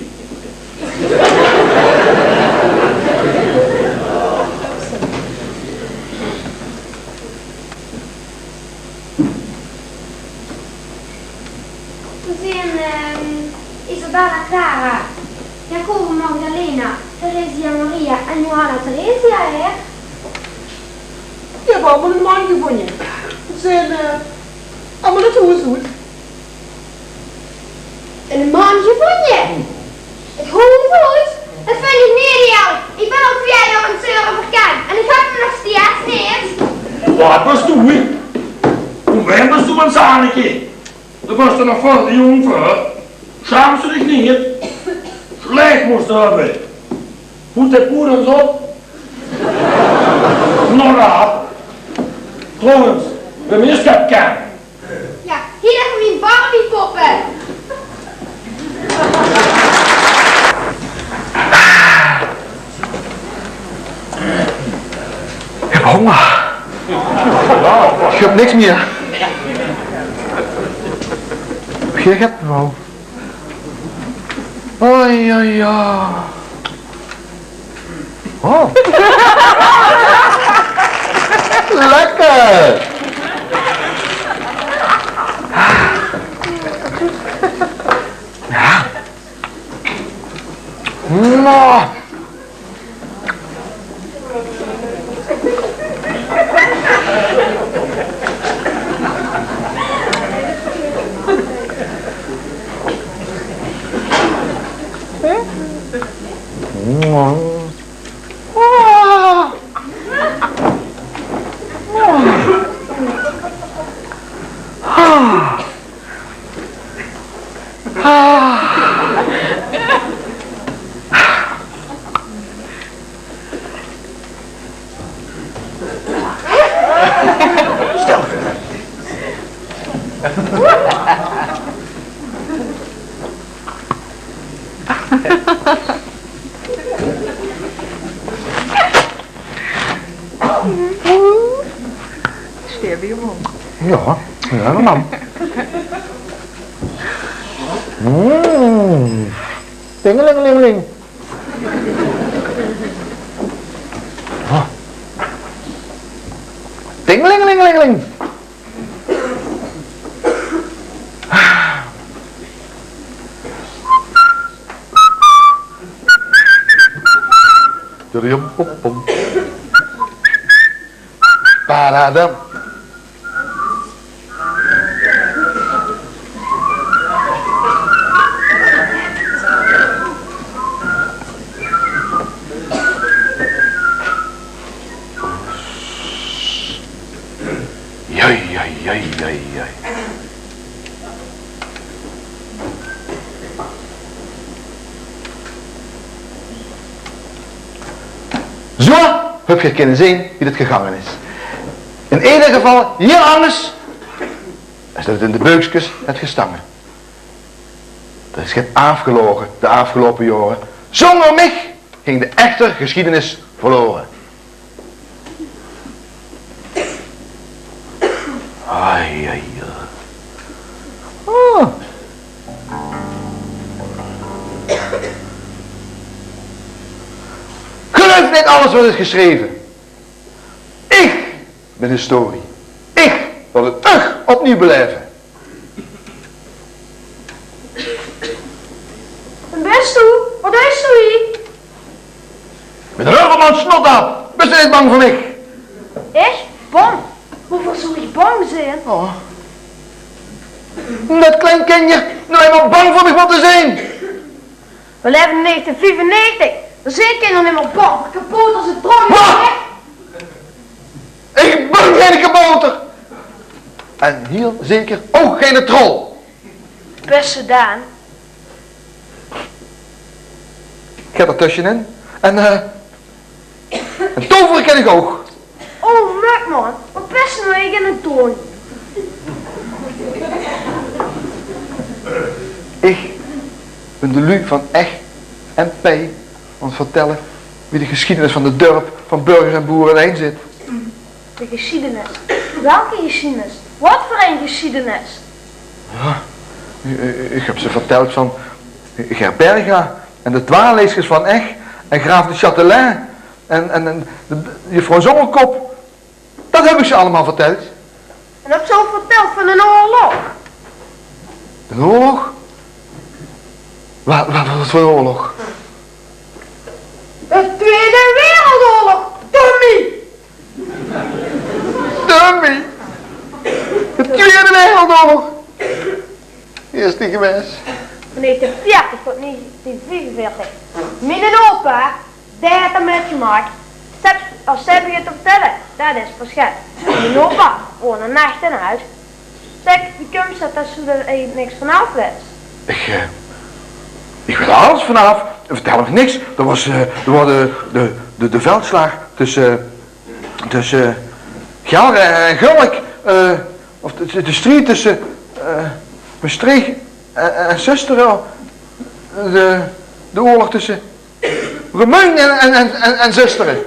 Veer zeen, ehm, Isabella Clara, Jacoba Magdalena, Theresia Maria en Johanna Theresia, hè? Veer höbbe allemaol eine man gevónje. Veer zeen, eh, allemaol 't hoes oet. Eine man gevónje? 't Hoes oet? Det vinj ich neet eerlik. Ich bön al twieë jaor in Zörich verkènd en ich höb 'm nog steeds neet. Waat bös doe? Veur waem bös doe ein zanneke? Dao bös doe nog väöl te jónk veur. Sjaams doe dich neet? Slech mós doe höbbe. Hoed en poeder ins op. Nora. Trouwens, wae is det kèn? Ja, hie ligke mien Barbiepoppe. Ich höb hónger. Ich höb niks mieë. Geer höb waal. Oi, oi, oi. Oh. Lekker. Ja. Mwah. Ah. Steer weer om. Ja, ja, man. Mm. Tingelingelingeling. Ah. Tingelingelingeling. Tadam, pom, pom. Padadam. Joi, joi, joi, joi, joi. Zo höb geer kinne zeen wie det gegange is. In eder geval hiel angers es det 't in de beukskes haet gestange. Det is get aafgeloge de aafgeloupe jaore. Zónger mich ging de echte gesjiedenis verlore. Ai, ai, ai. Ah. Geluif neet alles waat is gesjreve. Ich bin historie. Ich wil 't ug opnuuj belaeve. Wae bös doe? Waat deis doe hie? Mit Heuvelman Snotaap, bös doe neet bang veur mich? Ich? Bang? Woeveur zów ich bang zeen? Oh. Det klein kinjer noe einmaol bang veur mich mót zeen. Veer laeve in negentien viefennegentig. Dao zeen kinjer nimmer bang. Kabouters en trolles. Waat? Ich bön geine kabouter. En hiel zeker ouch geine trol. Bös se dan? Ich gaon d'r tösjenin. En, eh, en tovere kin ich ouch. Oh, mök man, waat bös se noe eigelik aan 't doon? Ich bön de luuj van Ech en Pei aan 't vertèlle wie de gesjiedenis van 't dörp van burgers en boere inein zit. De gesjiedenis? Welke gesjiedenis? Waat veur ein gesjiedenis? Ja, ich, ich höb ze vertèld van Gerberga en de dwaalleeskes van Ech en graaf de Châtelain en, en, en de, de, juffrouw Zongerkop. Det höb ich ze allemaol vertèld. En höbs se ouch vertèld van 'nen oorlog? 'Nen oorlog? Wa-, wa-, waat veur oorlog? De Twiede Wereldoorlog, dommie! Dommie! De Twiede Wereldoorlog! Wae is die gewaes? Van negentien veertig tot negentien viefenveertig. Mienen opa, dae haet d'r mitgemaak. Zèk, es se begins te vertèlle, det is pas get. Mienen opa woont in Ech en Hout. Zèk, wie kump det, det se d'r eigelik niks vanaaf wits? Ich, eh, ich weit alles vanaaf. Vertèl mich niks. Det waas, eh, det waas de, de, de, de veldslaag tösse, eh, tösse Gelre en Gulk, eh, of de, de strijd tösse, eh, Mestreech en, en, en Zöstere. De, de oorlog tösse Remunj en, en, en, en, en Zöstere.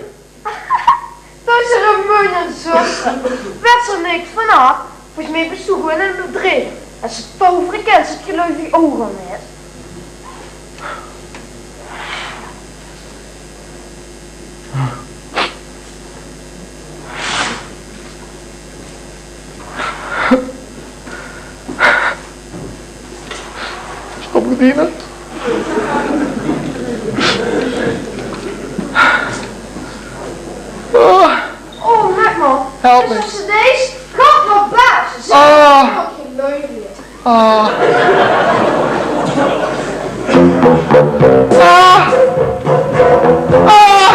Tösse Remunj en Zöstere. Wits se d'r niks vanaaf? Volges mich bös se gewoon in 'n bedrieg. Es se tovere kins, det geluif ich ouch al neet. Stop, Gedine. Oh. Oh, mök man. Help mich. Is det deze? God, waat baas. Oh. Wat geluid. Ah. Ah. Ah.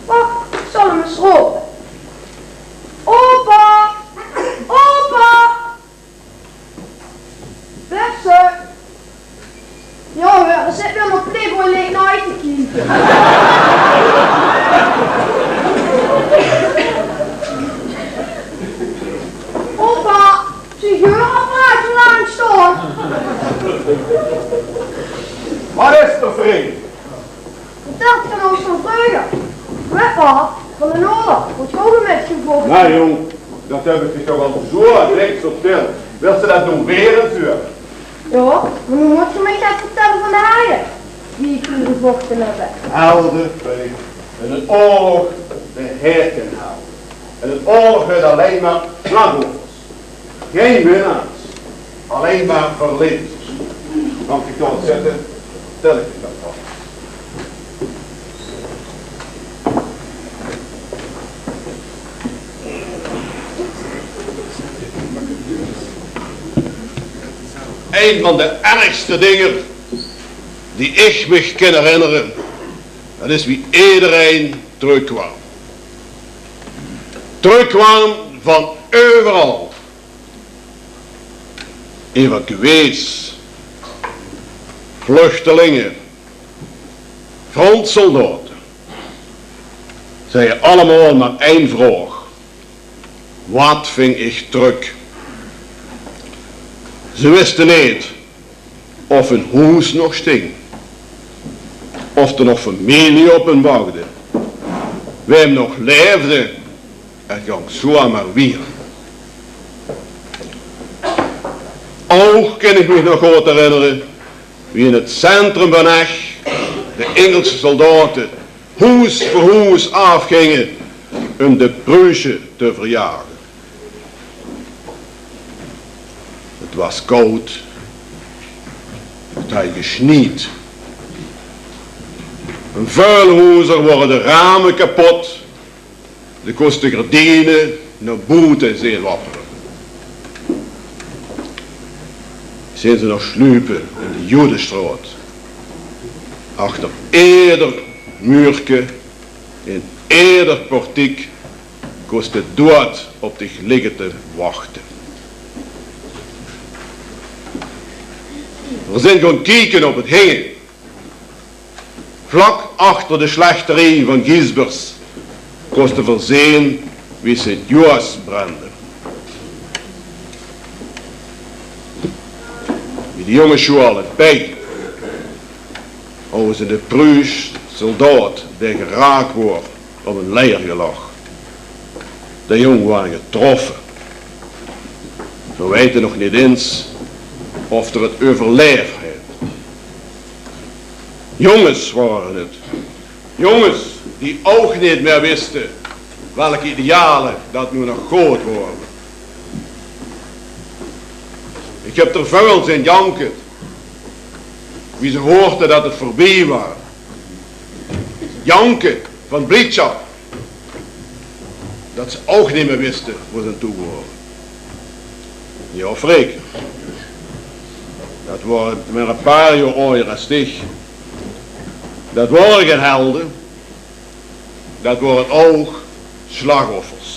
Wach, ich zal 'm ins rope. Opa! Opa! Besse! Jao, huur, d'r zit weer nog Playboy Late Night te kieke. Opa, zie huur al praat zo lang staon. Waat is d'r, vrundj? Vertèl 't aan ós van vreuger. Wèt waat, van d'n oorlog, woort ouch mèt gevochte. Noe jóng, det höb ich dich toch al zo dèks vertèld. Wils se det noe weer ins hure? Jao, mer noe mót geer mich get vertèlle van de helde, die ich hie gevochte höb. Helde, Pei, in 'nen oorlog, dao haet gein helde. In 'nen oorlog höbs se allein mer slachtoffers. Gein winnaars, allein mer verliezers. Kan ich dao zitte? Vertèl ich dich det waal. Ein van de ergste dinger die ich mich kin herinnere, det is wie ederein trökkwaam. Trökkwaam van euveral. Evacuees, vluchtelinge, frontsoldaote. Ze hawwe allemaol mer ein vraog: waat ving ich trök? Ze wiste neet of hun hoes nog sting, of d'r nog femilie op hun wachde. Wae nog laefde, 't góng zoemer wiejer. Ouch kin ich mich nog good herinnere wie in 't centrum van Ech de Ingelse soldaote hoes veur hoes aafginge um de Pruuse te verjage. 't Waas kaod, 't haw gesnied. In väöl hoezer wore de rame kepot, de kóste gerdiene nao boete zeen wappere. Ich zeen ze nog sluipe in de Jodestraot. Achter eder muurke, in eder portiek, kós de doead op dich ligke te wachte. Veer zeen gaon kieke op 't hinge. Vlak achter de slachterie van Giesbers kóste veer zeen wie Sint-Joas brandde. Wie de jónges sjoale bie, as 'ne Pruus soldaot dae geraak woort op 'n leiergelag. De jóng waor getroffe. Veer weite nog neet ins of d'r 't euverlaef haet. Jónges wore 't. Jónges die ouch neet mieë wiste welke ideale det noe nog good wore. Ich höb d'r väöl zeen janke wie ze hoorde det 't veurbie waor. Janke van bliedsjap det ze ouch neet mieë wiste wo ze aan toe wore. Jao, Freek. Det wore mer e paar jaor aojer es dich. Det wore gein helde. Det wore ouch slachtoffers.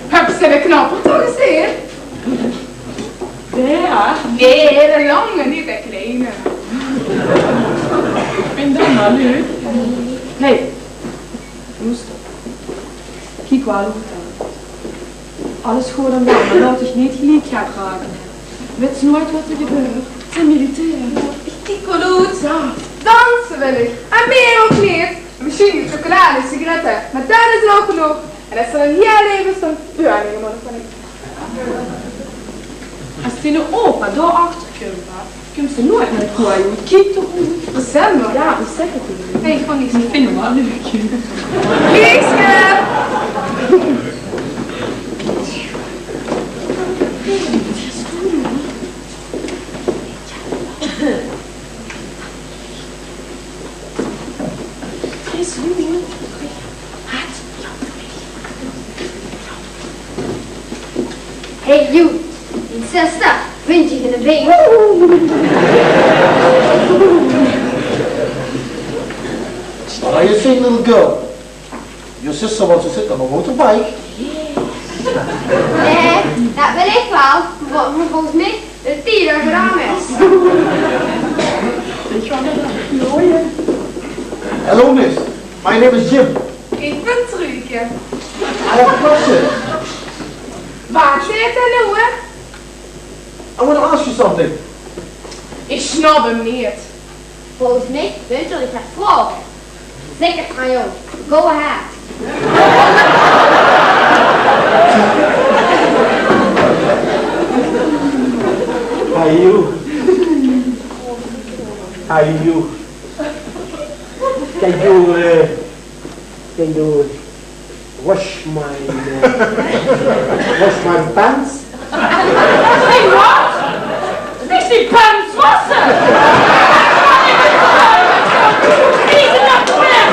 Höbs se de knapper toch gezeen? Jao. Nae, de lange, neet de kleine. Ich vinj det waal leuk. Hey, loester. Kiek waal good aan. Alles good en waal, mer laot dich neet geliek gek rake. Wits noeats waat d'r gebeurt. Ze militair. Ich kiek waal good. Jao. Danse wil ich. En mieë ouch neet. Mesjien get sjokkelaad en sigarette, mer det is ouch genóg. En es se dan hie allein bis, dan huur ich hielemaol niks van dich. Es diene opa dao achter kump, hè, kums se noeats mieë kwaoj. Kiek toch good. December? Jao, ich zèk 't. Hey, ich vónj die... Ich vinj 'm waal leuk. Lieske! Hey, Joe, dien zuster wintj dich in de been. What are you saying, little girl? Your sister wants to sit on a motorbike? Nae, det wil ich waal, mer volges mich is 't tied det 't gedaon is. Hello, miss. My name is Jim. Ich bön Truuke. I have a question. Waat zaet 'r noe? I want to ask you something. Ich snap 'm neet. Volges mich wintj 'r dich get vraoge. Zèk 't mer, jóng. Go ahead. Hi, you. Hi, you. Can you, uh, can you wash my, uh, wash my pants? Say what? Is die pants wassen? He's not fair.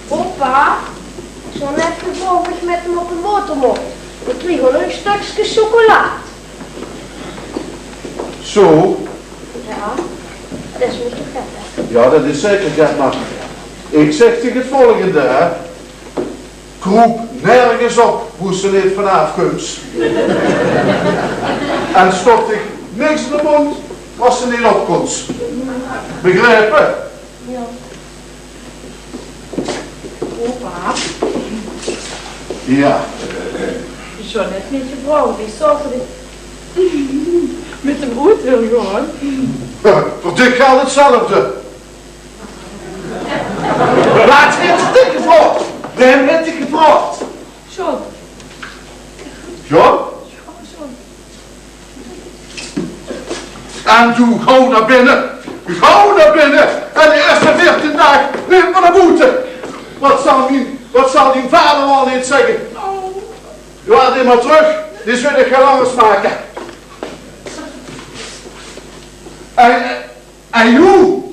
Opa, ich zów net gevraog of ich mit 'm op de motor moch. Ich krieg al ein stökske sjokkelaad. Zo? Jao, det is mich toch get, hè? Jao, det is zeker get, mer ich zèk dich 't volgende, hè. Kroep nörges op woe se neet vanaaf kums. En stop dich niks in de móndj waat se neet op kóns. Begrepe? Jao. Opa. Jao. Ich zów net mit dich vrouw, ich zów mit 'm oet wille gaon. Veur dich geltj 'tzelfde. Waat haet 'r dich gevraogd? Wae haet dich gevraogd? John. John? Jao, John. En doe, gaw nao binne. Gaw nao binne. En de ierste veertien daag neet mieë nao boete. Waat zal mien, waat zal dien vader waal neet zègke? Jao, dae mót trök. Dae zów 't get langer make. En, eh, En joe,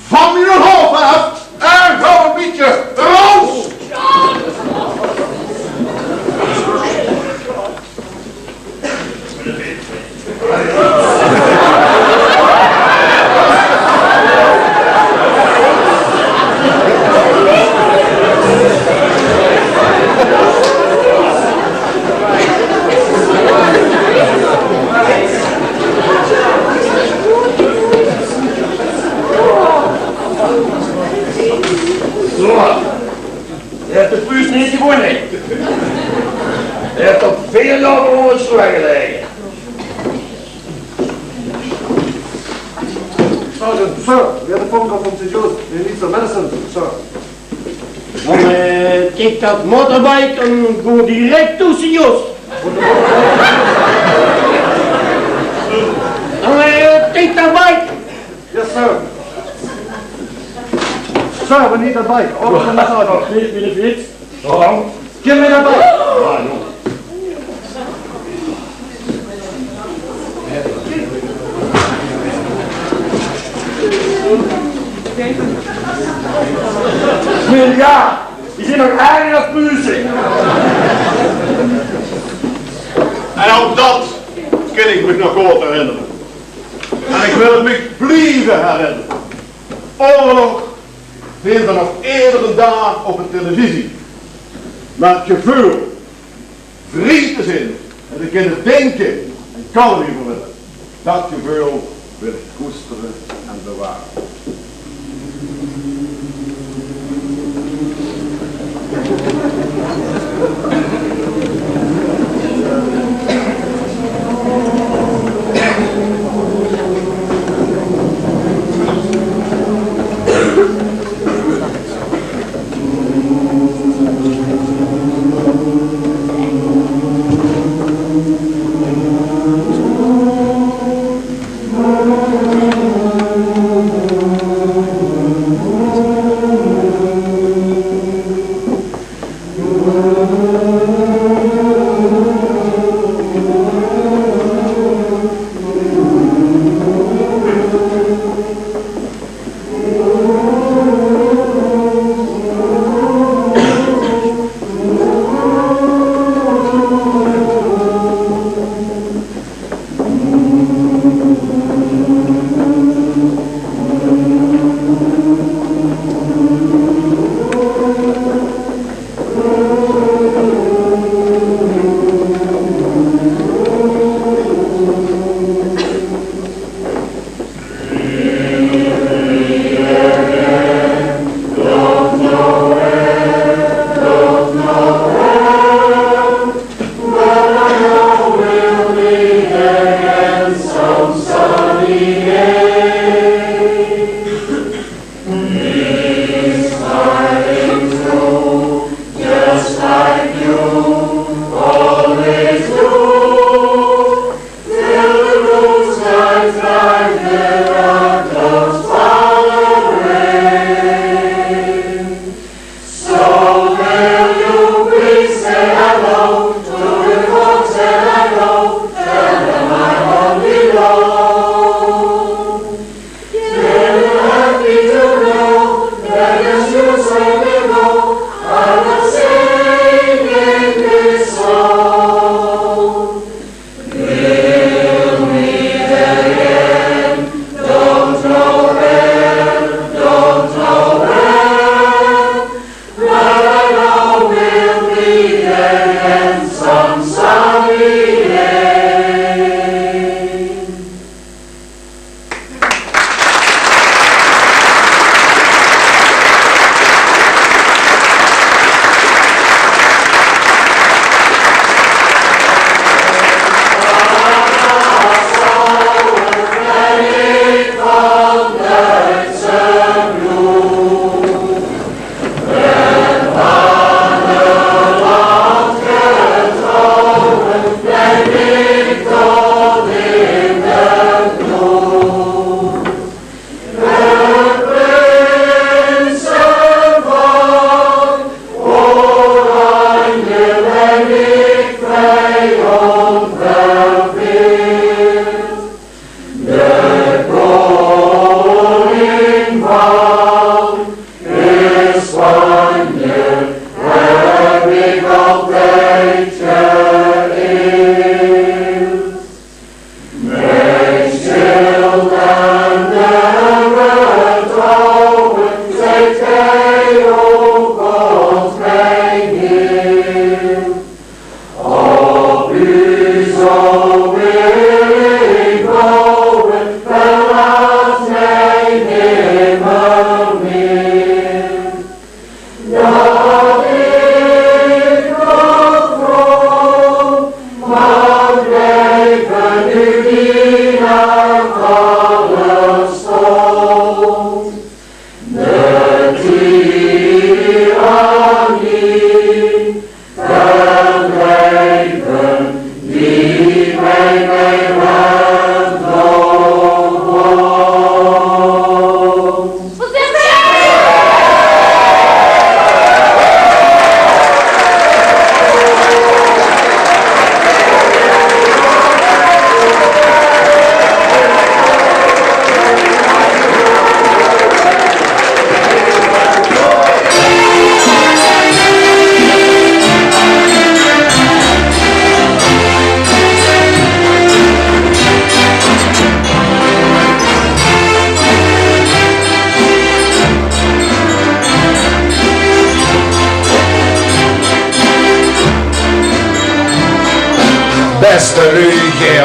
van mien hof aaf en gaw e bietje raus. Zo, hae haet de puus neet gewónne. Hae haet al veer jaor ónger 't sloe gelaege. Sergeant, sir, we had a phone call from Saint Joe's. They need some medicine, sir. Dan, eh, take that motorbike and go direct to Saint Joe's. Dan, eh, take that bike. Yes, sir. Sir, we need that bike. Order from the sergeant. Give me that bike. Ah, no. Miljard, die zien nog erger es muze. En ouch dat kin ich mich nog good herinnere. En ich wil 't mich blieve herinnere. Oorlog zien v'r nog edere daag op de televisie. Mer 't geveul vrie te zien en te kinne dinke en kalm te weure, dat geveul wil ich koestere en beware.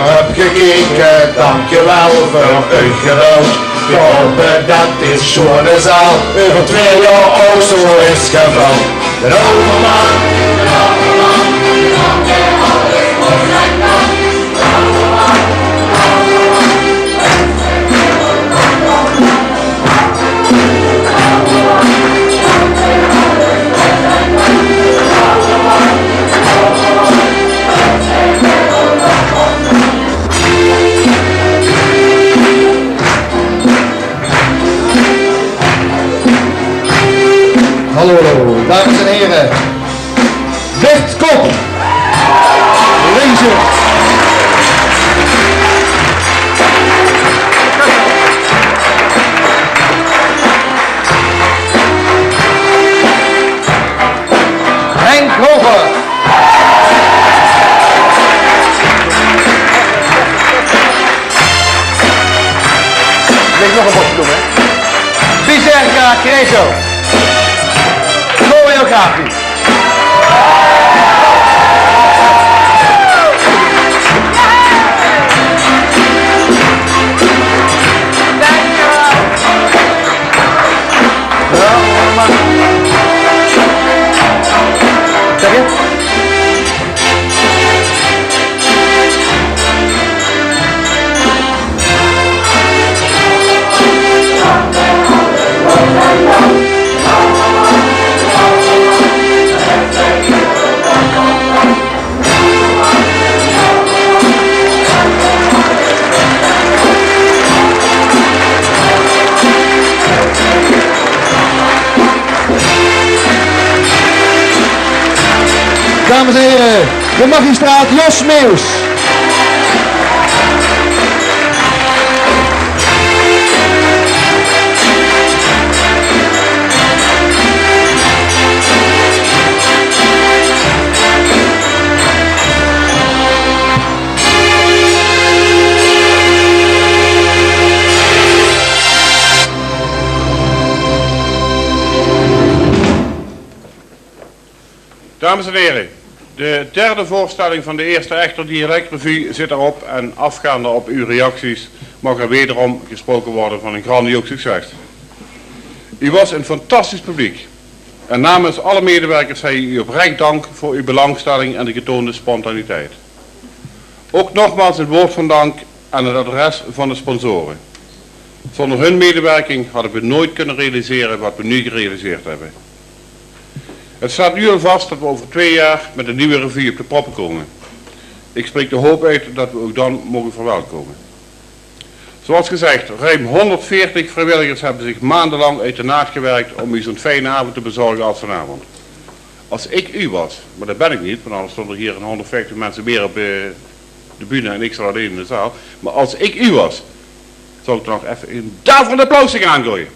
Höb gekeke, dankjewel veur eur geduld. Veer hope det dit sjoeane zaal euver twee jaor ouch zoe is gevuld. Den Overman. Hallo, hallo, dames en heren. Bert Kop. Lezer. Henk Hover. Ligt nog ein bosje bloemen, hè? Bizerka Krezo. Choreografie. Dames en heren, de magistraat Jos Meeuws. Dames en heren, de derde voorstelling van de eerste Echter Dialect Revue zit erop en afgaande op uw reacties mag er wederom gesproken worden van een grandioos succes. U was een fantastisch publiek en namens alle medewerkers zei ik u oprecht dank voor uw belangstelling en de getoonde spontaniteit. Ook nogmaals een woord van dank aan het adres van de sponsoren. Zonder hun medewerking hadden we nooit kunnen realiseren wat we nu gerealiseerd hebben. Het staat nu al vast dat we over twee jaar met een nieuwe revue op de proppen komen. Ik spreek de hoop uit dat we u ook dan mogen verwelkomen. Zoals gezegd, ruim honderdveertig vrijwilligers hebben zich maandenlang uit de naad gewerkt om u zo'n fijne avond te bezorgen als vanavond. Als ik u was, maar dat ben ik niet, want anders stonden hier honderdvijftig mensen meer op, eh, de bühne en ik zat alleen in de zaal. Maar als ik u was, zou ik er nog even een daverend applaus tegenaan gooien.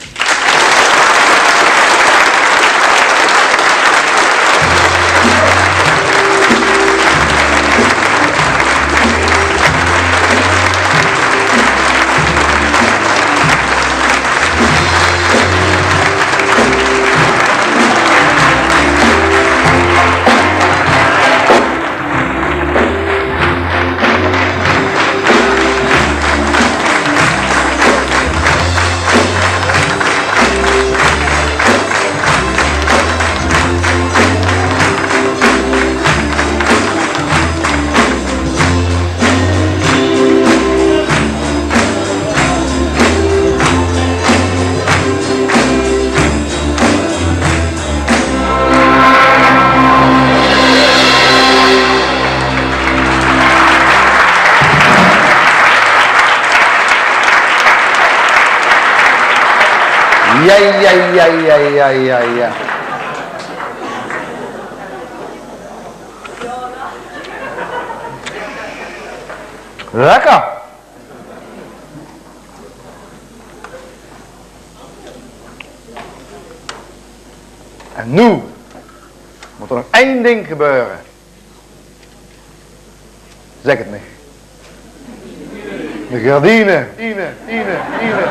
Ja, ja, ja, ja, ja, ja, ja. Lekker. En noe mót d'r nog ein ding gebeure. Zèk 't mich. De gardiene. Ine, ine, ine.